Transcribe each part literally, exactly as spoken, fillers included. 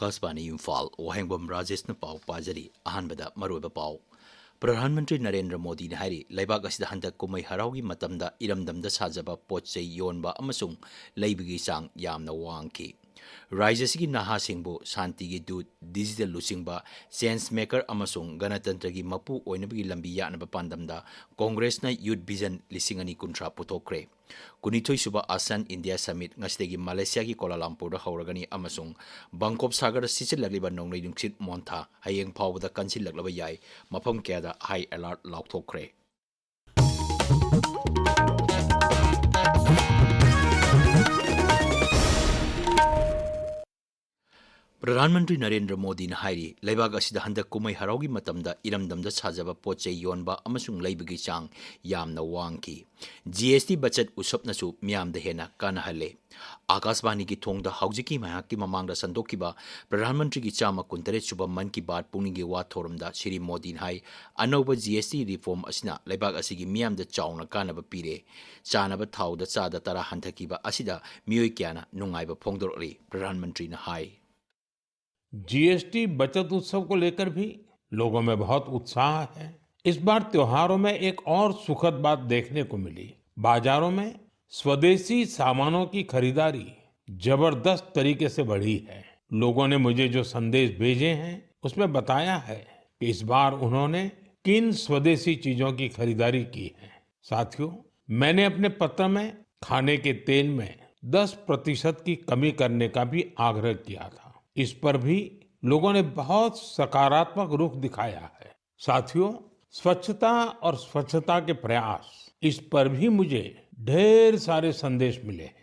ꯑꯀꯥꯁꯕꯥꯅꯤ ꯏꯝꯐꯥꯜ, ꯋꯥꯍꯦꯡꯕꯝ ꯔꯥꯖꯦꯁꯅ ꯄꯥꯎ ꯄꯥꯖꯔꯤ꯫ ꯑꯍꯥꯟꯕꯗ ꯃꯔꯨꯑꯣꯏꯕ ꯄꯥꯎ꯫ ꯄ꯭ꯔꯙꯥꯟ ꯃꯟꯇ꯭ꯔꯤ ꯅꯔꯦꯟꯗ꯭ꯔ ꯃꯣꯗꯤꯅ ꯍꯥꯏꯔꯤ, ꯂꯩꯕꯥꯛ ꯑꯁꯤꯗ ꯍꯟꯗꯛ ꯀꯨꯝꯍꯩ ꯍꯔꯥꯎꯒꯤ ꯃꯇꯝꯗ ꯏꯔꯝꯗꯝꯗ ꯁꯥꯖꯕ ꯄꯣꯠ ꯆꯩ ꯌꯣꯟꯕ ꯑꯃꯁꯨꯡ ꯂꯩꯕꯒꯤ ꯆꯥꯡ ꯌꯥꯝꯅ ꯋꯥꯡꯈꯤ꯫ ꯔꯥꯖ꯭ꯌ ꯑꯁꯤꯒꯤ ꯅꯍꯥꯁꯤꯡꯕꯨ ꯁꯥꯟꯇꯤꯒꯤ ꯗꯨꯠ, ꯗꯤꯖꯤꯇꯦꯜ ꯂꯨꯆꯤꯡꯕ, ꯆꯦꯟꯖ ꯃꯦꯀꯔ ꯑꯃꯁꯨꯡ ꯒꯅꯇꯟꯇ꯭ꯔꯒꯤ ꯃꯄꯨ ꯑꯣꯏꯅꯕꯒꯤ ꯂꯝꯕꯤ ꯌꯥꯠꯅꯕ ꯄꯥꯟꯗꯝꯗ ꯀꯣꯡꯒ꯭ꯔꯦꯁꯅ ꯌꯨꯠ ꯚꯤꯖꯟ ꯂꯤꯁꯤꯡ ꯑꯅꯤ ꯀꯨꯟꯊ꯭ꯔꯥ ꯄꯨꯊꯣꯛꯈ꯭ꯔꯦ꯫ ꯀꯨꯟꯅꯤꯊꯣꯏꯁꯨꯕ ASEAN India Summit ꯉꯁꯤꯗꯒꯤ ꯃꯂꯦꯁꯤꯌꯥꯒꯤ ꯀꯣꯂꯥꯂꯝꯄꯨꯔꯗ ꯍꯧꯔꯒꯅꯤ ꯑꯃꯁꯨꯡ ꯕꯪꯀꯣꯞ ꯁꯥꯒꯔꯗ ꯁꯤꯠꯆꯤꯜꯂꯛꯂꯤꯕ ꯅꯣꯡꯂꯩ ꯅꯨꯡꯁꯤꯠ ꯃꯣꯟꯊꯥ ꯍꯌꯦꯡ ꯐꯥꯎꯕꯗ ꯀꯟꯁꯤꯜꯂꯛꯂꯕ ꯌꯥꯏ, ꯃꯐꯝ ꯀꯌꯥꯗ ꯍꯥꯏ ꯑꯦꯂꯔꯠ ꯂꯥꯎꯊꯣꯛꯈ꯭ꯔꯦ꯫ ꯄ꯭ꯔꯙꯥꯟ ꯃꯟꯇ꯭ꯔꯤ ꯅꯔꯦꯟꯗ꯭ꯔ ꯃꯣꯗꯤꯅ ꯍꯥꯏꯔꯤ, ꯂꯩꯕꯥꯛ ꯑꯁꯤꯗ ꯍꯟꯗꯛ ꯀꯨꯝꯍꯩ ꯍꯔꯥꯎꯒꯤ ꯃꯇꯝꯗ ꯏꯔꯝꯗꯝꯗ ꯁꯥꯖꯕ ꯄꯣꯠ ꯆꯩ ꯌꯣꯟꯕ ꯑꯃꯁꯨꯡ ꯂꯩꯕꯒꯤ ꯆꯥꯡ ꯌꯥꯝꯅ ꯋꯥꯡꯈꯤ꯫ ꯖꯤ ꯑꯦꯁ ꯇꯤ ꯕꯆꯠ ꯎꯠꯁꯕꯅꯁꯨ ꯃꯤꯌꯥꯝꯗ ꯍꯦꯟꯅ ꯀꯥꯟꯅꯍꯜꯂꯦ꯫ ꯑꯀꯥꯁꯕꯥꯅꯤꯒꯤ ꯊꯣꯡꯗ ꯍꯧꯖꯤꯛꯀꯤ ꯉꯥꯏꯍꯥꯛꯀꯤ ꯃꯃꯥꯡꯗ ꯁꯟꯗꯣꯛꯈꯤꯕ ꯄ꯭ꯔꯙꯥꯟ ꯃꯟꯇ꯭ꯔꯤꯒꯤ ꯆꯥꯝꯃ ꯀꯨꯟꯇꯔꯦꯠ ꯁꯨꯕ ꯃꯟ ꯀꯤ ꯕꯥꯠ ꯄꯨꯛꯅꯤꯡꯒꯤ ꯋꯥ ꯊꯧꯔꯝꯗ ꯁ꯭ꯔꯤ ꯃꯣꯗꯤꯅ ꯍꯥꯏ, ꯑꯅꯧꯕ ꯖꯤ ꯑꯦꯁ ꯇꯤ ꯔꯤꯐꯣꯔꯝ ꯑꯁꯤꯅ ꯂꯩꯕꯥꯛ ꯑꯁꯤꯒꯤ ꯃꯤꯌꯥꯝꯗ ꯆꯥꯎꯅ ꯀꯥꯟꯅꯕ ꯄꯤꯔꯦ꯫ ꯆꯥꯅꯕ ꯊꯥꯎꯗ ꯆꯥꯗ ꯇꯔꯥ ꯍꯟꯊꯈꯤꯕ ꯑꯁꯤꯗ ꯃꯤꯑꯣꯏ ꯀꯌꯥꯅ ꯅꯨꯡꯉꯥꯏꯕ ꯐꯣꯡꯗꯣꯔꯛꯂꯤ, ꯄ꯭ꯔꯙꯥꯟ ꯃꯟꯇ꯭ꯔꯤꯅ ꯍꯥꯏ꯫ जीएसटी बचत उत्सव को लेकर भी लोगों में बहुत उत्साह है। इस बार त्योहारों में एक और सुखद बात देखने को मिली। बाजारों में स्वदेशी सामानों की खरीदारी जबरदस्त तरीके से बढ़ी है। लोगों ने मुझे जो संदेश भेजे हैं, उसमें बताया है कि इस बार उन्होंने किन स्वदेशी चीजों की खरीदारी की है। साथियों, मैंने अपने पत्र में खाने के तेल में दस प्रतिशत की कमी करने का भी आग्रह किया था। इस पर भी लोगों ने बहुत सकारात्मक रुख दिखाया है। साथियों, स्वच्छता और स्वच्छता के प्रयास, इस पर भी मुझे ढेर सारे संदेश मिले हैं।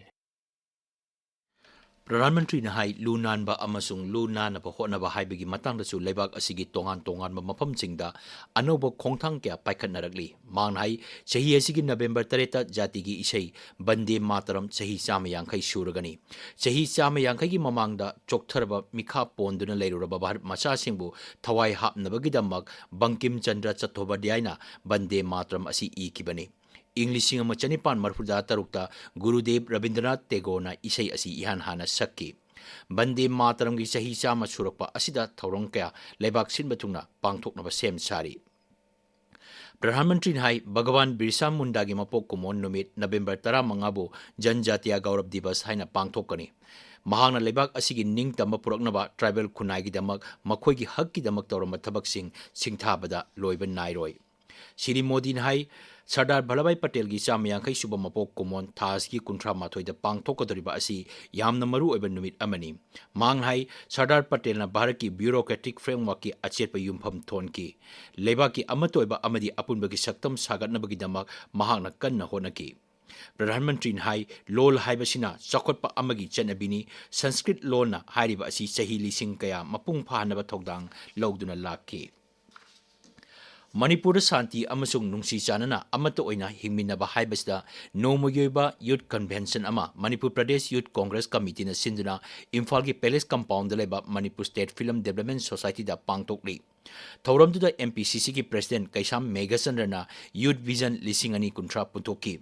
ꯄ꯭ꯔꯙꯥꯟ ꯃꯟꯇ꯭ꯔꯤꯅ ꯍꯥꯏ, ꯂꯨ ꯅꯥꯟꯕ ꯑꯃꯁꯨꯡ ꯂꯨ ꯅꯥꯟꯅꯕ ꯍꯣꯠꯅꯕ ꯍꯥꯏꯕꯒꯤ ꯃꯇꯥꯡꯗꯁꯨ ꯂꯩꯕꯥꯛ ꯑꯁꯤꯒꯤ ꯇꯣꯉꯥꯟ ꯇꯣꯉꯥꯟꯕ ꯃꯐꯝꯁꯤꯡꯗ ꯑꯅꯧꯕ ꯈꯣꯡꯊꯥꯡ ꯀꯌꯥ ꯄꯥꯏꯈꯠꯅꯔꯛꯂꯤ꯫ ꯃꯍꯥꯛꯅ ꯍꯥꯏ, ꯆꯍꯤ ꯑꯁꯤꯒꯤ ꯅꯕꯦꯝꯕꯔ ꯇꯔꯦꯠꯇ ꯖꯥꯇꯤꯒꯤ ꯏꯁꯩ ꯕꯟꯗꯦ ꯃꯥꯇꯔꯝ ꯆꯍꯤ ꯆꯥꯝꯃ ꯌꯥꯡꯈꯩ ꯁꯨꯔꯒꯅꯤ꯫ ꯆꯍꯤ ꯆꯥꯝꯃ ꯌꯥꯡꯈꯩꯒꯤ ꯃꯃꯥꯡꯗ ꯆꯣꯛꯊꯔꯕ ꯃꯤꯈꯥ ꯄꯣꯟꯗꯨꯅ ꯂꯩꯔꯨꯔꯕ ꯚꯥꯔꯠ ꯃꯆꯥꯁꯤꯡꯕꯨ ꯊꯋꯥꯏ ꯍꯥꯞꯅꯕꯒꯤꯗꯃꯛ ꯕꯪꯀꯤꯝ ꯆꯟꯗ꯭ꯔ ꯆꯠꯇꯣꯄꯥꯙ꯭ꯌꯥꯌꯅ ꯕꯟꯗꯦ ꯃꯥꯇꯔꯝ ꯑꯁꯤ ꯏꯈꯤꯕꯅꯤ꯫ ꯏꯪ ꯂꯤꯁꯤꯡ ꯑꯃ ꯆꯅꯤꯄꯥꯟ ꯃꯔꯤꯐꯨꯇꯔꯨꯛꯇ ꯒꯨꯔꯨꯗꯦꯕ ꯔꯕꯤꯟꯗ꯭ꯔꯅꯥꯊ ꯇꯦꯒꯣꯔꯅ ꯏꯁꯩ ꯑꯁꯤ ꯏꯍꯥꯟ ꯍꯥꯟꯅ ꯁꯛꯈꯤ꯫ ꯕꯟꯗꯦ ꯃꯥꯇꯔꯝꯒꯤ ꯆꯍꯤ ꯆꯥꯝꯃ ꯁꯨꯔꯛꯄ ꯑꯁꯤꯗ ꯊꯧꯔꯝ ꯀꯌꯥ ꯂꯩꯕꯥꯛ ꯁꯤꯟꯕ ꯊꯨꯡꯅ ꯄꯥꯡꯊꯣꯛꯅꯕ ꯁꯦꯝ ꯁꯥꯔꯤ꯫ ꯄ꯭ꯔꯙꯥꯟ ꯃꯟꯇ꯭ꯔꯤꯅ ꯍꯥꯏ, ꯚꯒꯋꯥꯟ ꯕꯤꯔꯁꯥ ꯃꯨꯟꯗꯥꯒꯤ ꯃꯄꯣꯛ ꯀꯨꯝꯑꯣꯟ ꯅꯨꯃꯤꯠ ꯅꯕꯦꯝꯕꯔ ꯇꯔꯥꯃꯉꯥꯕꯨ ꯖꯟꯖꯥꯇꯤꯌꯥ ꯒꯧꯔꯕ ꯗꯤꯕꯁ ꯍꯥꯏꯅ ꯄꯥꯡꯊꯣꯛꯀꯅꯤ꯫ ꯃꯍꯥꯛꯅ ꯂꯩꯕꯥꯛ ꯑꯁꯤꯒꯤ ꯅꯤꯡꯇꯝꯕ ꯄꯨꯔꯛꯅꯕ ꯇ꯭ꯔꯥꯏꯕꯦꯜ ꯈꯨꯟꯅꯥꯏꯒꯤꯗꯃꯛ ꯃꯈꯣꯏꯒꯤ ꯍꯛꯀꯤꯗꯃꯛ ꯇꯧꯔꯝꯕ ꯊꯕꯛꯁꯤꯡ ꯁꯤꯡꯊꯥꯕꯗ ꯂꯣꯏꯕ ꯅꯥꯏꯔꯣꯏ꯫ ꯁ꯭ꯔꯤ ꯃꯣꯗꯤꯅ ꯍꯥꯏ, ꯁꯔꯗꯥꯔ ꯚꯜꯂꯚꯚꯥꯏ ꯄꯇꯦꯜꯒꯤ ꯆꯥꯝꯃ ꯌꯥꯡꯈꯩ ꯁꯨꯕ ꯃꯄꯣꯛ ꯀꯨꯝꯑꯣꯟ ꯊꯥ ꯑꯁꯤꯒꯤ ꯀꯨꯟꯊ꯭ꯔꯥ ꯃꯥꯊꯣꯏꯗ ꯄꯥꯡꯊꯣꯛꯀꯗꯧꯔꯤꯕ ꯑꯁꯤ ꯌꯥꯝꯅ ꯃꯔꯨ ꯑꯣꯏꯕ ꯅꯨꯃꯤꯠ ꯑꯃꯅꯤ꯫ ꯃꯍꯥꯛꯅ ꯍꯥꯏ, ꯁꯔꯗꯥꯔ ꯄꯇꯦꯜꯅ ꯚꯥꯔꯠꯀꯤ ꯕ꯭ꯌꯨꯔꯣꯀ꯭ꯔꯦꯇꯤꯛ ꯐ꯭ꯔꯦꯝꯋꯥꯔꯛꯀꯤ ꯑꯆꯦꯠꯄ ꯌꯨꯝꯐꯝ ꯊꯣꯟꯈꯤ꯫ ꯂꯩꯕꯥꯛꯀꯤ ꯑꯃꯠꯇ ꯑꯣꯏꯕ ꯑꯃꯗꯤ ꯑꯄꯨꯟꯕꯒꯤ ꯁꯛꯇꯝ ꯁꯥꯒꯠꯅꯕꯒꯤꯗꯃꯛ ꯃꯍꯥꯛꯅ ꯀꯟꯅ ꯍꯣꯠꯅꯈꯤ꯫ ꯄ꯭ꯔꯙꯥꯟ ꯃꯟꯇ꯭ꯔꯤꯅ ꯍꯥꯏ, ꯂꯣꯜ ꯍꯥꯏꯕꯁꯤꯅ ꯆꯥꯎꯈꯠꯄ ꯑꯃꯒꯤ ꯆꯠꯅꯕꯤꯅꯤ꯫ ꯁꯪꯁꯀ꯭ꯔꯤꯠ ꯂꯣꯟꯅ ꯍꯥꯏꯔꯤꯕ ꯑꯁꯤ ꯆꯍꯤ ꯂꯤꯁꯤꯡ ꯀꯌꯥ ꯃꯄꯨꯡ ꯐꯥꯍꯟꯅꯕ ꯊꯧꯗꯥꯡ ꯂꯧꯗꯨꯅ ꯂꯥꯛꯈꯤ꯫ ꯃꯅꯤꯄꯨꯔꯗ ꯁꯥꯟꯇꯤ ꯑꯃꯁꯨꯡ ꯅꯨꯡꯁꯤ ꯆꯥꯟꯅꯅ ꯑꯃꯠꯇ ꯑꯣꯏꯅ ꯍꯤꯡꯃꯤꯟꯅꯕ ꯍꯥꯏꯕꯁꯤꯗ ꯅꯣꯡꯃꯒꯤ ꯑꯣꯏꯕ ꯌꯨꯠ ꯀꯟꯚꯦꯟꯁꯟ ꯑꯃ ꯃꯅꯤꯄꯨꯔ ꯄ꯭ꯔꯗꯦꯁ ꯌꯨꯠ ꯀꯣꯡꯒ꯭ꯔꯦꯁ ꯀꯃꯤꯇꯤꯅ ꯁꯤꯟꯗꯨꯅ ꯏꯝꯐꯥꯜꯒꯤ ꯄꯦꯂꯦꯁ ꯀꯝꯄꯥꯎꯟꯗ ꯂꯩꯕ ꯃꯅꯤꯄꯨꯔ ꯁ꯭ꯇꯦꯠ ꯐꯤꯂꯝ ꯗꯦꯕꯂꯞꯃꯦꯟ ꯁꯣꯁꯥꯏꯇꯤꯗ ꯄꯥꯡꯊꯣꯛꯂꯤ꯫ ꯊꯧꯔꯝꯗꯨꯗ ꯑꯦꯝ ꯄꯤ ꯁꯤ ꯁꯤꯒꯤ ꯄ꯭ꯔꯁꯤꯗꯦꯟꯠ ꯀꯩꯁꯥꯝ ꯃꯦꯘꯆꯟꯗ꯭ꯔꯅ ꯌꯨꯠ ꯚꯤꯖꯟ ꯂꯤꯁꯤꯡ ꯑꯅꯤ ꯀꯨꯟꯊ꯭ꯔꯥ ꯄꯨꯊꯣꯛꯈꯤ꯫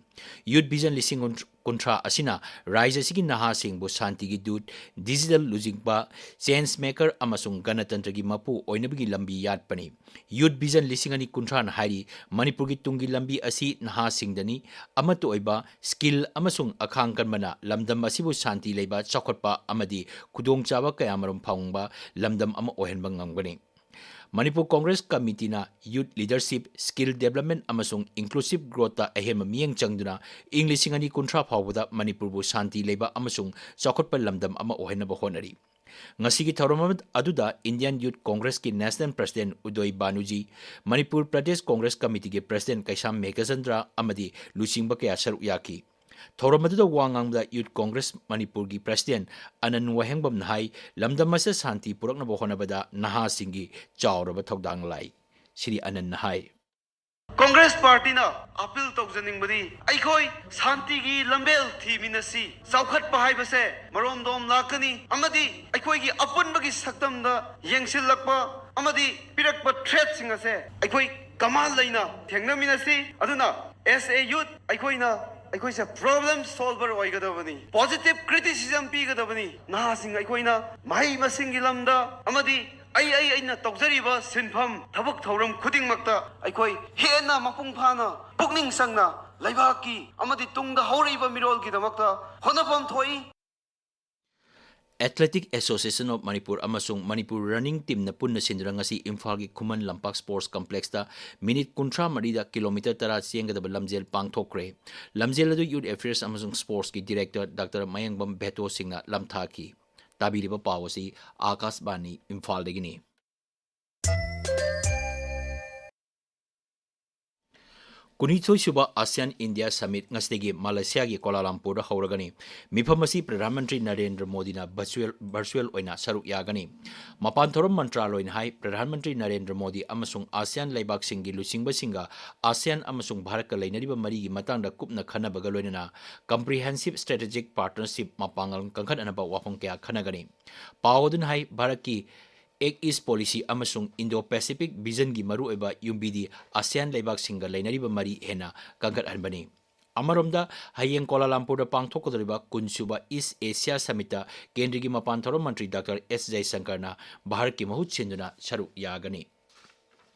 ꯌꯨꯠ ꯚꯤꯖꯟ ꯂꯤꯁꯤꯡ ꯀꯨꯟꯊ꯭ꯔꯥ ꯑꯁꯤꯅ ꯔꯥꯖ꯭ꯌ ꯑꯁꯤꯒꯤ ꯅꯍꯥꯁꯤꯡꯕꯨ ꯁꯥꯟꯇꯤꯒꯤ ꯗꯨꯠ, ꯗꯤꯖꯤꯇꯦꯜ ꯂꯨꯆꯤꯡꯕ, ꯆꯦꯟꯖ ꯃꯦꯀꯔ ꯑꯃꯁꯨꯡ ꯒꯅꯇꯟꯇ꯭ꯔꯒꯤ ꯃꯄꯨ ꯑꯣꯏꯅꯕꯒꯤ ꯂꯝꯕꯤ ꯌꯥꯠꯄꯅꯤ꯫ ꯌꯨꯠ ꯚꯤꯖꯟ ꯂꯤꯁꯤꯡ ꯑꯅꯤ ꯀꯨꯟꯊ꯭ꯔꯥꯅ ꯍꯥꯏꯔꯤ, ꯃꯅꯤꯄꯨꯔꯒꯤ ꯇꯨꯡꯒꯤ ꯂꯝꯕꯤ ꯑꯁꯤ ꯅꯍꯥꯁꯤꯡꯗꯅꯤ꯫ ꯑꯃꯠꯇ ꯑꯣꯏꯕ, ꯁ꯭ꯀꯤꯜ ꯑꯃꯁꯨꯡ ꯑꯈꯥꯡ ꯀꯟꯕꯅ ꯂꯝꯗꯝ ꯑꯁꯤꯕꯨ ꯁꯥꯟꯇꯤ ꯂꯩꯕ, ꯆꯥꯎꯈꯠꯄ ꯑꯃꯗꯤ ꯈꯨꯗꯣꯡꯆꯥꯕ ꯀꯌꯥꯃꯔꯨꯝ ꯐꯪꯕ ꯂꯝꯗꯝ ꯑꯃ ꯑꯣꯏꯍꯟꯕ ꯉꯝꯒꯅꯤ꯫ ꯃꯅꯤꯄꯨꯔ ꯀꯣꯡꯒ꯭ꯔꯦꯁ ꯀꯃꯤꯇꯤꯅ ꯌꯨꯠ ꯂꯤꯗꯔꯁꯤꯞ, ꯁ꯭ꯀꯤꯜ ꯗꯦꯕꯂꯞꯃꯦꯟꯠ ꯑꯃꯁꯨꯡ ꯏꯟꯀ꯭ꯂꯨꯁꯤꯚ ꯒ꯭ꯔꯣꯊꯇ ꯑꯍꯦꯟꯕ ꯃꯤꯠꯌꯦꯡ ꯆꯪꯗꯨꯅ ꯏꯪ ꯂꯤꯁꯤꯡ ꯑꯅꯤ ꯀꯨꯟꯊ꯭ꯔꯥ ꯐꯥꯎꯕꯗ ꯃꯅꯤꯄꯨꯔꯕꯨ ꯁꯥꯟꯇꯤ ꯂꯩꯕ ꯑꯃꯁꯨꯡ ꯆꯥꯎꯈꯠꯄ ꯂꯝꯗꯝ ꯑꯃ ꯑꯣꯏꯍꯟꯅꯕ ꯍꯣꯠꯅꯔꯤ꯫ ꯉꯁꯤꯒꯤ ꯊꯧꯔꯝ ꯑꯃ-, ꯑꯗꯨꯗ ꯏꯟꯗꯤꯌꯟ ꯌꯨꯠ ꯀꯣꯡꯒ꯭ꯔꯦꯁꯀꯤ ꯅꯦꯁꯅꯦꯜ ꯄ꯭ꯔꯁꯤꯗꯦꯟꯠ ꯎꯗꯣꯏ ꯕꯥꯅꯨꯖꯤ, ꯃꯅꯤꯄꯨꯔ ꯄ꯭ꯔꯗꯦꯁ ꯀꯣꯡꯒ꯭ꯔꯦꯁ ꯀꯃꯤꯇꯤꯒꯤ ꯄ꯭ꯔꯁꯤꯗꯦꯟꯠ ꯀꯩꯁꯥꯝ ꯃꯦꯘꯆꯟꯗ꯭ꯔ ꯑꯃꯗꯤ ꯂꯨꯆꯤꯡꯕ ꯀꯌꯥ ꯁꯔꯨꯛ ꯌꯥꯈꯤ꯫ ꯊꯧꯔꯝ ꯑꯗꯨꯗ ꯋꯥ ꯉꯥꯡꯕꯗ ꯌꯨꯠ ꯀꯣꯡꯒ꯭ꯔꯦꯁ ꯃꯅꯤꯄꯨꯔꯒꯤ ꯄ꯭ꯔꯁꯤꯗꯦꯟꯠ ꯑꯅꯟ ꯋꯥꯍꯦꯡꯕꯝꯅ ꯍꯥꯏ, ꯂꯝꯗꯝ ꯑꯁꯤꯗ ꯁꯥꯟꯇꯤ ꯄꯨꯔꯛꯅꯕ ꯍꯣꯠꯅꯕꯗ ꯅꯍꯥꯁꯤꯡꯒꯤ ꯆꯥꯎꯔꯕ ꯊꯧꯗꯥꯡ ꯂꯥꯛꯏ꯫ ꯁ꯭ꯔꯤ ꯑꯅꯟꯅ ꯍꯥꯏ꯫ ꯀꯣꯡꯒ꯭ꯔꯦꯁ ꯄꯥꯔꯇꯤꯅ ꯑꯄꯤꯜ ꯇꯧꯖꯅꯤꯡꯕꯗꯤ, ꯑꯩꯈꯣꯏ ꯁꯥꯟꯇꯤꯒꯤ ꯂꯝꯕꯦꯜ ꯊꯤꯃꯤꯟꯅꯁꯤ꯫ ꯆꯥꯎꯈꯠꯄ ꯍꯥꯏꯕꯁꯦ ꯃꯔꯣꯝꯗꯣꯝ ꯂꯥꯛꯀꯅꯤ ꯑꯃꯗꯤ ꯑꯩꯈꯣꯏꯒꯤ ꯑꯄꯨꯟꯕꯒꯤ ꯁꯛꯇꯝꯗ ꯌꯦꯡꯁꯤꯜꯂꯛꯄ ꯑꯃꯗꯤ ꯄꯤꯔꯛꯄ ꯊ꯭ꯔꯦꯠꯁꯤꯡ ꯑꯁꯦ ꯑꯩꯈꯣꯏ ꯀꯃꯥꯟ ꯂꯩꯅ ꯊꯦꯡꯅꯃꯤꯟꯅꯁꯤ꯫ ꯑꯗꯨꯅ as a youth ꯑꯩꯈꯣꯏꯅ ꯑꯩꯈꯣꯏꯁꯦ problem solver ꯑꯣꯏꯒꯗꯕꯅꯤ, positive criticism ꯄꯤꯒꯗꯕꯅꯤ꯫ ꯅꯍꯥꯁꯤꯡ ꯑꯩꯈꯣꯏꯅ ꯃꯍꯩ ꯃꯁꯤꯡꯒꯤ ꯂꯝꯗ ꯑꯃꯗꯤ ꯑꯩ ꯑꯩ ꯑꯩꯅ ꯇꯧꯖꯔꯤꯕ ꯁꯤꯟꯐꯝ ꯊꯕꯛ ꯊꯧꯔꯝ ꯈꯨꯗꯤꯡꯃꯛꯇ ꯑꯩꯈꯣꯏ ꯍꯦꯟꯅ ꯃꯄꯨꯡ ꯐꯥꯅ ꯄꯨꯛꯅꯤꯡ ꯆꯪꯅ ꯂꯩꯕꯥꯛꯀꯤ ꯑꯃꯗꯤ ꯇꯨꯡꯗ ꯍꯧꯔꯛꯏꯕ ꯃꯤꯔꯣꯜꯒꯤꯗꯃꯛꯇ ꯍꯣꯠꯅꯐꯝ ꯊꯣꯛꯏ꯫ Athletic Association of Manipur ꯑꯃꯁꯨꯡ ꯃꯅꯤꯄꯨꯔ ꯔꯟꯅꯤꯡ ꯇꯤꯝꯅ ꯄꯨꯟꯅ ꯁꯤꯟꯗꯨꯅ ꯉꯁꯤ ꯏꯝꯐꯥꯜꯒꯤ ꯈꯨꯃꯟ ꯂꯝꯄꯥꯛ ꯁ꯭ꯄꯣꯔꯠꯁ ꯀꯝꯄ꯭ꯂꯦꯛꯁꯇ ꯃꯤꯅꯤꯠ ꯀꯨꯟꯊ꯭ꯔꯥ ꯃꯔꯤꯗ ꯀꯤꯂꯣꯃꯤꯇꯔ ꯇꯔꯥ ꯆꯦꯟꯒꯗꯕ ꯂꯝꯖꯦꯜ ꯄꯥꯡꯊꯣꯛꯈ꯭ꯔꯦ꯫ ꯂꯝꯖꯦꯜ ꯑꯗꯨ ꯌꯨꯠ ꯑꯦꯐꯤꯌꯔꯁ ꯑꯃꯁꯨꯡ ꯁ꯭ꯄꯣꯔꯠꯁꯀꯤ ꯗꯤꯔꯦꯛꯇꯔ ꯗꯥꯛꯇꯔ ꯃꯌꯥꯡꯕꯝ ꯚꯦꯇꯣ ꯁꯤꯡꯅ ꯂꯝꯊꯥꯈꯤ꯫ ꯇꯥꯕꯤꯔꯤꯕ ꯄꯥꯎ ꯑꯁꯤ ꯑꯥꯀꯥꯁꯕꯥꯅꯤ ꯏꯝꯐꯥꯜꯗꯒꯤꯅꯤ꯫ ꯀꯨꯟꯅꯤꯊꯣꯏꯁꯨꯕ ASEAN India Summit ꯉꯁꯤꯗꯒꯤ ꯃꯂꯦꯁꯤꯌꯥꯒꯤ ꯀꯣꯂꯥꯂꯝꯄꯨꯔꯗ ꯍꯧꯔꯒꯅꯤ꯫ ꯃꯤꯐꯝ ꯑꯁꯤ ꯄ꯭ꯔꯙꯥꯟ ꯃꯟꯇ꯭ꯔꯤ ꯅꯔꯦꯟꯗ꯭ꯔ ꯃꯣꯗꯤꯅ ꯚꯔꯆꯨꯑꯦꯜ, ꯚꯔꯆꯨꯑꯦꯜ ꯑꯣꯏꯅ ꯁꯔꯨꯛ ꯌꯥꯒꯅꯤ꯫ ꯃꯄꯥꯟ ꯊꯧꯔꯝ ꯃꯟꯇ꯭ꯔꯥꯂꯣꯏꯅ ꯍꯥꯏ, ꯄ꯭ꯔꯙꯥꯟ ꯃꯟꯇ꯭ꯔꯤ ꯅꯔꯦꯟꯗ꯭ꯔ ꯃꯣꯗꯤ ꯑꯃꯁꯨꯡ ASEAN ꯂꯩꯕꯥꯛꯁꯤꯡꯒꯤ ꯂꯨꯆꯤꯡꯕꯁꯤꯡꯒ ASEAN ꯑꯃꯁꯨꯡ ꯚꯥꯔꯠꯀ ꯂꯩꯅꯔꯤꯕ ꯃꯔꯤꯒꯤ ꯃꯇꯥꯡꯗ ꯀꯨꯞꯅ ꯈꯟꯅꯕꯒ ꯂꯣꯏꯅꯅ Comprehensive Strategic Partnership ꯃꯄꯥꯡꯒꯜ ꯀꯟꯈꯠꯅꯅꯕ ꯋꯥꯐꯝ ꯀꯌꯥ ꯈꯟꯅꯒꯅꯤ꯫ ꯄꯥꯎ ꯑꯗꯨꯅ ꯍꯥꯏ, ꯚꯥꯔꯠꯀꯤ Act East Policy ꯑꯃꯁꯨꯡ Indo-Pacific Vision ꯒꯤ ꯃꯔꯨꯑꯣꯏꯕ ꯌꯨꯝꯕꯤꯗꯤ ASEAN ꯂꯩꯕꯥꯛꯁꯤꯡꯒ ꯂꯩꯅꯔꯤꯕ ꯃꯔꯤ ꯍꯦꯟꯅ ꯀꯟꯈꯠꯍꯟꯕꯅꯤ꯫ ꯑꯃꯔꯣꯝꯗ, ꯍꯌꯦꯡ ꯀꯣꯂꯥꯂꯝꯄꯨꯔꯗ ꯄꯥꯡꯊꯣꯛꯀꯗꯧꯔꯤꯕ ꯀꯨꯟꯁꯨꯕ East Asia Summit ꯇ ꯀꯦꯟꯗ꯭ꯔꯒꯤ ꯃꯄꯥꯟ ꯊꯧꯔꯝ ꯃꯟꯇ꯭ꯔꯤ ꯗꯥꯛꯇꯔ ꯑꯦꯁ ꯖꯌꯁꯪꯀꯔꯅ ꯚꯥꯔꯠꯀꯤ ꯃꯍꯨꯠ ꯁꯤꯟꯗꯨꯅ ꯁꯔꯨꯛ ꯌꯥꯒꯅꯤ꯫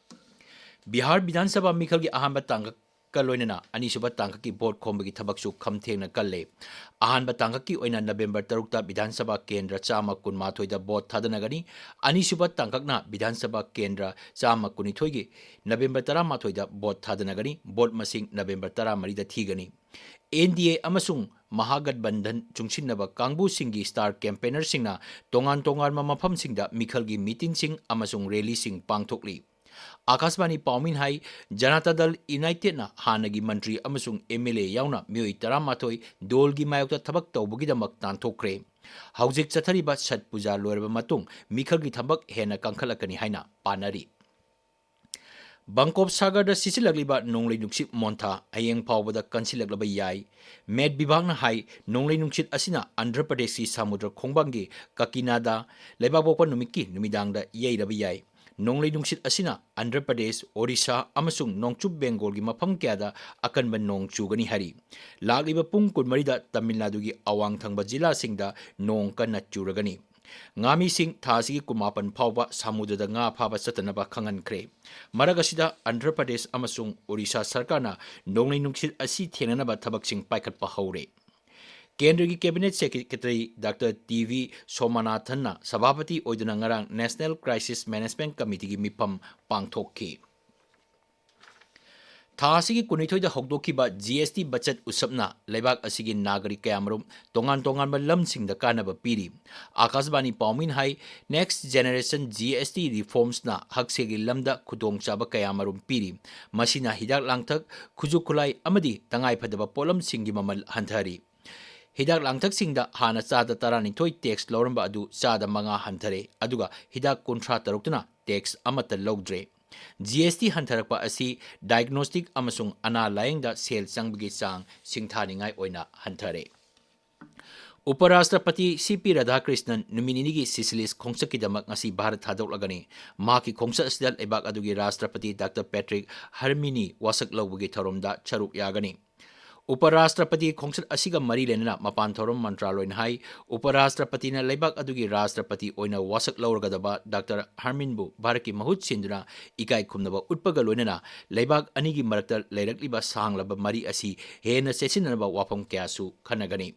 ꯕꯤꯍꯥꯔ ꯕꯤꯙꯥꯟ ꯁꯚꯥ ꯃꯤꯈꯜꯒꯤ ꯑꯍꯥꯟꯕ ꯇꯥꯡꯀꯛꯀ ꯂꯣꯏꯅꯅ ꯑꯅꯤꯁꯨꯕ ꯇꯥꯡꯀꯛꯀꯤ ꯚꯣꯠ ꯈꯣꯝꯕꯒꯤ ꯊꯕꯛꯁꯨ ꯈꯝꯊꯦꯡꯅ ꯀꯜꯂꯦ꯫ ꯑꯍꯥꯟꯕ ꯇꯥꯡꯀꯛꯀꯤ ꯑꯣꯏꯅ ꯅꯕꯦꯝꯕꯔ ꯇꯔꯨꯛꯇ ꯕꯤꯙꯥꯟ ꯁꯚꯥ ꯀꯦꯟꯗ꯭ꯔ ꯆꯥꯝꯃ ꯀꯨꯟꯃꯥꯊꯣꯏꯗ ꯚꯣꯠ ꯊꯥꯗꯅꯒꯅꯤ꯫ ꯑꯅꯤꯁꯨꯕ ꯇꯥꯡꯀꯛꯅ ꯕꯤꯙꯥꯟ ꯁꯚꯥ ꯀꯦꯟꯗ꯭ꯔ ꯆꯥꯝꯃ ꯀꯨꯟꯅꯤꯊꯣꯏꯒꯤ ꯅꯕꯦꯝꯕꯔ ꯇꯔꯥꯃꯥꯊꯣꯏꯗ ꯚꯣꯠ ꯊꯥꯗꯅꯒꯅꯤ꯫ ꯚꯣꯠ ꯃꯁꯤꯡ ꯅꯕꯦꯝꯕꯔ ꯇꯔꯥꯃꯔꯤꯗ ꯊꯤꯒꯅꯤ꯫ ꯑꯦꯟ ꯗꯤ ꯑꯦ ꯑꯃꯁꯨꯡ ꯃꯍꯥꯒꯠꯕꯟꯙꯟ ꯆꯨꯡꯁꯤꯟꯅꯕ ꯀꯥꯡꯕꯨꯁꯤꯡꯒꯤ ꯁ꯭ꯇꯥꯔ ꯀꯦꯝꯄꯦꯅꯔꯁꯤꯡꯅ ꯇꯣꯉꯥꯟ ꯇꯣꯉꯥꯟꯕ ꯃꯐꯝꯁꯤꯡꯗ ꯃꯤꯈꯜꯒꯤ ꯃꯤꯇꯤꯡꯁꯤꯡ ꯑꯃꯁꯨꯡ ꯔꯦꯂꯤꯁꯤꯡ ꯄꯥꯡꯊꯣꯛꯂꯤ꯫ ꯑꯥꯀꯥꯁꯕꯥꯅꯤ ꯄꯥꯎꯃꯤꯅ ꯍꯥꯏ, ꯖꯅꯇꯥ ꯗꯜ ꯌꯨꯅꯥꯏꯇꯦꯗꯅ ꯍꯥꯟꯅꯒꯤ ꯃꯟꯇ꯭ꯔꯤ ꯑꯃꯁꯨꯡ ꯑꯦꯝ ꯑꯦꯜ ꯑꯦ ꯌꯥꯎꯅ ꯃꯤꯑꯣꯏ ꯇꯔꯥꯃꯥꯊꯣꯏ ꯗꯣꯜꯒꯤ ꯃꯥꯌꯣꯛꯇ ꯊꯕꯛ ꯇꯧꯕꯒꯤꯗꯃꯛ ꯇꯥꯟꯊꯣꯛꯈ꯭ꯔꯦ꯫ ꯍꯧꯖꯤꯛ ꯆꯠꯊꯔꯤꯕ ꯁꯠ ꯄꯨꯖꯥ ꯂꯣꯏꯔꯕ ꯃꯇꯨꯡ ꯃꯤꯈꯜꯒꯤ ꯊꯕꯛ ꯍꯦꯟꯅ ꯀꯟꯈꯠꯂꯛꯀꯅꯤ ꯍꯥꯏꯅ ꯄꯥꯅꯔꯤ꯫ ꯕꯪꯀꯣꯞ ꯁꯥꯒꯔꯗ ꯁꯤꯠꯆꯤꯜꯂꯛꯂꯤꯕ ꯅꯣꯡꯂꯩ ꯅꯨꯡꯁꯤꯠ ꯃꯣꯟꯊꯥ ꯍꯌꯦꯡ ꯐꯥꯎꯕꯗ ꯀꯟꯁꯤꯜꯂꯛꯂꯕ ꯌꯥꯏ꯫ ꯃꯦꯠ ꯕꯤꯚꯥꯒꯅ ꯍꯥꯏ, ꯅꯣꯡꯂꯩ ꯅꯨꯡꯁꯤꯠ ꯑꯁꯤꯅ ꯑꯟꯙ꯭ꯔ ꯄ꯭ꯔꯗꯦꯁꯀꯤ ꯁꯃꯨꯗ꯭ꯔ ꯈꯣꯡꯕꯥꯟꯒꯤ ꯀꯀꯤꯅꯥꯗ ꯂꯩꯕꯥꯛꯄꯣꯛꯄ ꯅꯨꯃꯤꯠꯀꯤ ꯅꯨꯃꯤꯗꯥꯡꯗ ꯌꯩꯔꯕ ꯌꯥꯏ꯫ ꯅꯣꯡꯂꯩ ꯅꯨꯡꯁꯤꯠ ꯑꯁꯤꯅ ꯑꯟꯙ꯭ꯔ ꯄ꯭ꯔꯗꯦꯁ, ꯑꯣꯔꯤꯁꯥ ꯑꯃꯁꯨꯡ ꯅꯣꯡꯆꯨꯞ ꯕꯦꯡꯒꯣꯜꯒꯤ ꯃꯐꯝ ꯀꯌꯥꯗ ꯑꯀꯟꯕ ꯅꯣꯡ ꯆꯨꯒꯅꯤ ꯍꯥꯏꯔꯤ꯫ ꯂꯥꯛꯂꯤꯕ ꯄꯨꯡ ꯀꯨꯟꯃꯔꯤꯗ ꯇꯥꯃꯤꯜ ꯅꯥꯗꯨꯒꯤ ꯑꯋꯥꯡ ꯊꯪꯕ ꯖꯤꯂꯥꯁꯤꯡꯗ ꯅꯣꯡ ꯀꯟꯅ ꯆꯨꯔꯒꯅꯤ꯫ ꯉꯥꯃꯤꯁꯤꯡ ꯊꯥ ꯑꯁꯤꯒꯤ ꯀꯨꯟꯃꯥꯄꯟ ꯐꯥꯎꯕ ꯁꯃꯨꯗ꯭ꯔꯗ ꯉꯥ ꯐꯥꯕ ꯆꯠꯇꯅꯕ ꯈꯪꯍꯟꯈ꯭ꯔꯦ꯫ ꯃꯔꯛ ꯑꯁꯤꯗ ꯑꯟꯙ꯭ꯔ ꯄ꯭ꯔꯗꯦꯁ ꯑꯃꯁꯨꯡ ꯑꯣꯔꯤꯁꯥ ꯁꯔꯀꯥꯔꯅ ꯅꯣꯡꯂꯩ ꯅꯨꯡꯁꯤꯠ ꯑꯁꯤ ꯊꯦꯡꯅꯅꯕ ꯊꯕꯛꯁꯤꯡ ꯄꯥꯏꯈꯠꯄ ꯍꯧꯔꯦ꯫ ꯀꯦꯟꯗ꯭ꯔꯒꯤ cabinet secretary doctor T V ꯁꯣꯃꯅꯥꯊꯟꯅ ꯁꯚꯥꯄꯇꯤ ꯑꯣꯏꯗꯨꯅ ꯉꯔꯥꯡ National Crisis Management Committeeꯒꯤ ꯃꯤꯐꯝ ꯄꯥꯡꯊꯣꯛꯈꯤ꯫ ꯊꯥ ꯑꯁꯤꯒꯤ ꯀꯨꯟꯅꯤꯊꯣꯏꯗ ꯍꯧꯗꯣꯛꯈꯤꯕ ꯖꯤ ꯑꯦꯁ ꯇꯤ ꯕꯆꯠ ꯎꯠꯁꯕꯅ ꯂꯩꯕꯥꯛ ꯑꯁꯤꯒꯤ ꯅꯥꯒꯔꯤꯛ ꯀꯌꯥꯃꯔꯨꯝ ꯇꯣꯉꯥꯟ ꯇꯣꯉꯥꯟꯕ ꯂꯝꯁꯤꯡꯗ ꯀꯥꯟꯅꯕ ꯄꯤꯔꯤ꯫ ꯑꯥꯀꯥꯁꯕꯥꯅꯤ ꯄꯥꯎꯃꯤꯅ ꯍꯥꯏ, Next Generation G S T Reformsꯅ ꯍꯛꯁꯦꯜꯒꯤ ꯂꯝꯗ ꯈꯨꯗꯣꯡꯆꯥꯕ ꯀꯌꯥꯃꯔꯨꯝ ꯄꯤꯔꯤ꯫ ꯃꯁꯤꯅ ꯍꯤꯗꯥꯛ ꯂꯥꯡꯊꯛ, ꯈꯨꯠꯁꯨ ꯈꯨꯠꯂꯥꯏ ꯑꯃꯗꯤ ꯇꯉꯥꯏꯐꯗꯕ ꯄꯣꯠꯂꯝꯁꯤꯡꯒꯤ ꯃꯃꯜ ꯍꯟꯊꯍꯔꯤ꯫ ꯍꯤꯗꯥꯛ ꯂꯥꯡꯊꯛꯁꯤꯡꯗ ꯍꯥꯟꯅ ꯆꯥꯗ ꯇꯔꯥꯅꯤꯊꯣꯏ ꯇꯦꯛꯁ ꯂꯧꯔꯝꯕ ꯑꯗꯨ ꯆꯥꯗ ꯃꯉꯥ ꯍꯟꯊꯔꯦ, ꯑꯗꯨꯒ ꯍꯤꯗꯥꯛ ꯀꯨꯟꯊ꯭ꯔꯥ ꯇꯔꯨꯛꯇꯨꯅ ꯇꯦꯛꯁ ꯑꯃꯠꯇ ꯂꯧꯗ꯭ꯔꯦ꯫ ꯖꯤ ꯑꯦꯁ ꯇꯤ ꯍꯟꯊꯔꯛꯄ ꯑꯁꯤ diagnostic ꯑꯃꯁꯨꯡ ꯑꯅꯥ ꯂꯥꯌꯦꯡꯗ ꯁꯦꯜ ꯆꯪꯕꯒꯤ ꯆꯥꯡ ꯁꯤꯡꯊꯥꯅꯤꯡꯉꯥꯏ ꯑꯣꯏꯅ ꯍꯟꯊꯔꯦ꯫ ꯎꯄꯔꯥꯁꯇ꯭ꯔꯄꯇꯤ ꯁꯤ ꯄꯤ ꯔꯥꯙꯥꯀ꯭ꯔꯤꯁꯅꯟ ꯅꯨꯃꯤꯠ ꯅꯤꯅꯤꯒꯤ ꯁꯤꯁꯤꯂꯤꯁ ꯈꯣꯡꯆꯠꯀꯤꯗꯃꯛ ꯉꯁꯤ ꯚꯥꯔꯠ ꯊꯥꯗꯣꯛꯂꯒꯅꯤ꯫ ꯃꯍꯥꯛꯀꯤ ꯈꯣꯡꯆꯠ ꯑꯁꯤꯗ ꯂꯩꯕꯥꯛ ꯑꯗꯨꯒꯤ ꯔꯥꯁꯇ꯭ꯔꯄꯇꯤ ꯗꯥꯛꯇꯔ ꯄꯦꯇ꯭ꯔꯤꯛ ꯍꯔꯃꯤꯅꯤ ꯋꯥꯁꯛ ꯂꯧꯕꯒꯤ ꯊꯧꯔꯝꯗ ꯁꯔꯨꯛ ꯌꯥꯒꯅꯤ꯫ ꯎꯄꯔꯥꯁꯇ꯭ꯔꯄꯇꯤ ꯈꯣꯡꯆꯠ ꯑꯁꯤꯒ ꯃꯔꯤ ꯂꯩꯅꯅ ꯃꯄꯥꯟ ꯊꯧꯔꯝ ꯃꯟꯇ꯭ꯔꯥꯂꯣꯏꯅ ꯍꯥꯏ, ꯎꯄꯔꯥꯁꯇ꯭ꯔꯄꯇꯤꯅ ꯂꯩꯕꯥꯛ ꯑꯗꯨꯒꯤ ꯔꯥꯁꯇ꯭ꯔꯄꯇꯤ ꯑꯣꯏꯅ ꯋꯥꯁꯛ ꯂꯧꯔꯒꯗꯕ ꯗꯥꯛꯇꯔ ꯍꯔꯃꯤꯟꯕꯨ ꯚꯥꯔꯠꯀꯤ ꯃꯍꯨꯠ ꯁꯤꯟꯗꯨꯅ ꯏꯀꯥꯏ ꯈꯨꯝꯅꯕ ꯎꯠꯄꯒ ꯂꯣꯏꯅꯅ ꯂꯩꯕꯥꯛ ꯑꯅꯤꯒꯤ ꯃꯔꯛꯇ ꯂꯩꯔꯛꯂꯤꯕ ꯁꯥꯡꯂꯕ ꯃꯔꯤ ꯑꯁꯤ ꯍꯦꯟꯅ ꯆꯦꯠꯁꯤꯟꯅꯅꯕ ꯋꯥꯐꯝ ꯀꯌꯥꯁꯨ ꯈꯟꯅꯒꯅꯤ꯫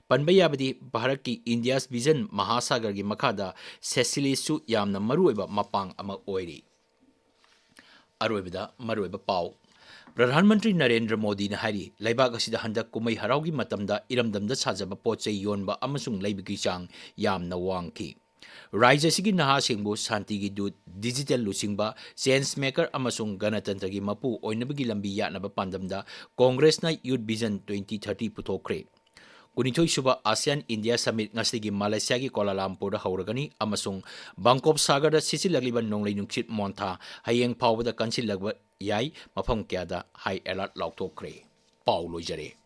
ꯄꯟꯕ ꯌꯥꯕꯗꯤ, ꯚꯥꯔꯠꯀꯤ India's Vision ꯃꯍꯥꯁꯥꯒꯔꯒꯤ ꯃꯈꯥꯗ ꯁꯦꯁꯤꯂꯤꯁꯁꯨ ꯌꯥꯝꯅ ꯃꯔꯨꯑꯣꯏꯕ ꯃꯄꯥꯡ ꯑꯃ ꯑꯣꯏꯔꯤ꯫ ꯑꯔꯣꯏꯕꯗ ꯃꯔꯨꯑꯣꯏꯕ ꯄꯥꯎ꯫ ꯄ꯭ꯔꯙꯥꯟ ꯃꯟꯇ꯭ꯔꯤ ꯅꯔꯦꯟꯗ꯭ꯔ ꯃꯣꯗꯤꯅ ꯍꯥꯏꯔꯤ, ꯂꯩꯕꯥꯛ ꯑꯁꯤꯗ ꯍꯟꯗꯛ ꯀꯨꯝꯍꯩ ꯍꯔꯥꯎꯒꯤ ꯃꯇꯝꯗ ꯏꯔꯝꯗꯝꯗ ꯁꯥꯖꯕ ꯄꯣꯠ ꯆꯩ ꯌꯣꯟꯕ ꯑꯃꯁꯨꯡ ꯂꯩꯕꯒꯤ ꯆꯥꯡ ꯌꯥꯝꯅ ꯋꯥꯡꯈꯤ꯫ ꯔꯥꯖ꯭ꯌ ꯑꯁꯤꯒꯤ ꯅꯍꯥꯁꯤꯡꯕꯨ ꯁꯥꯟꯇꯤꯒꯤ ꯗꯨꯠ ꯗꯤꯖꯤꯇꯦꯜ ꯂꯨꯆꯤꯡꯕ, ꯆꯦꯟꯖ ꯃꯦꯀꯔ ꯑꯃꯁꯨꯡ ꯒꯅꯇꯟꯇ꯭ꯔꯒꯤ ꯃꯄꯨ ꯑꯣꯏꯅꯕꯒꯤ ꯂꯝꯕꯤ ꯌꯥꯠꯅꯕ ꯄꯥꯟꯗꯝꯗ ꯀꯣꯡꯒ꯭ꯔꯦꯁꯅ Youth Vision twenty thirty ꯄꯨꯊꯣꯛꯈ꯭ꯔꯦ꯫ ꯀꯨꯟꯅꯤꯊꯣꯏ ꯁꯨꯕ ASEAN India Summit ꯉꯁꯤꯗꯒꯤ ꯃꯂꯦꯁꯤꯌꯥꯒꯤ ꯀꯣꯂꯥꯂꯝꯄꯨꯔꯗ ꯍꯧꯔꯒꯅꯤ ꯑꯃꯁꯨꯡ ꯕꯪꯀꯣꯞ ꯁꯥꯒꯔꯗ ꯁꯤꯠꯆꯤꯜꯂꯛꯂꯤꯕ ꯅꯣꯡꯂꯩ ꯅꯨꯡꯁꯤꯠ ꯃꯣꯟꯊꯥ ꯍꯌꯦꯡ ꯐꯥꯎꯕꯗ ꯀꯟꯁꯤꯜꯂꯛꯄ ꯌꯥꯏ, ꯃꯐꯝ ꯀꯌꯥꯗ high alert ꯂꯥꯎꯊꯣꯛꯈ꯭ꯔꯦ꯫ ꯄꯥꯎ ꯂꯣꯏꯖꯔꯦ꯫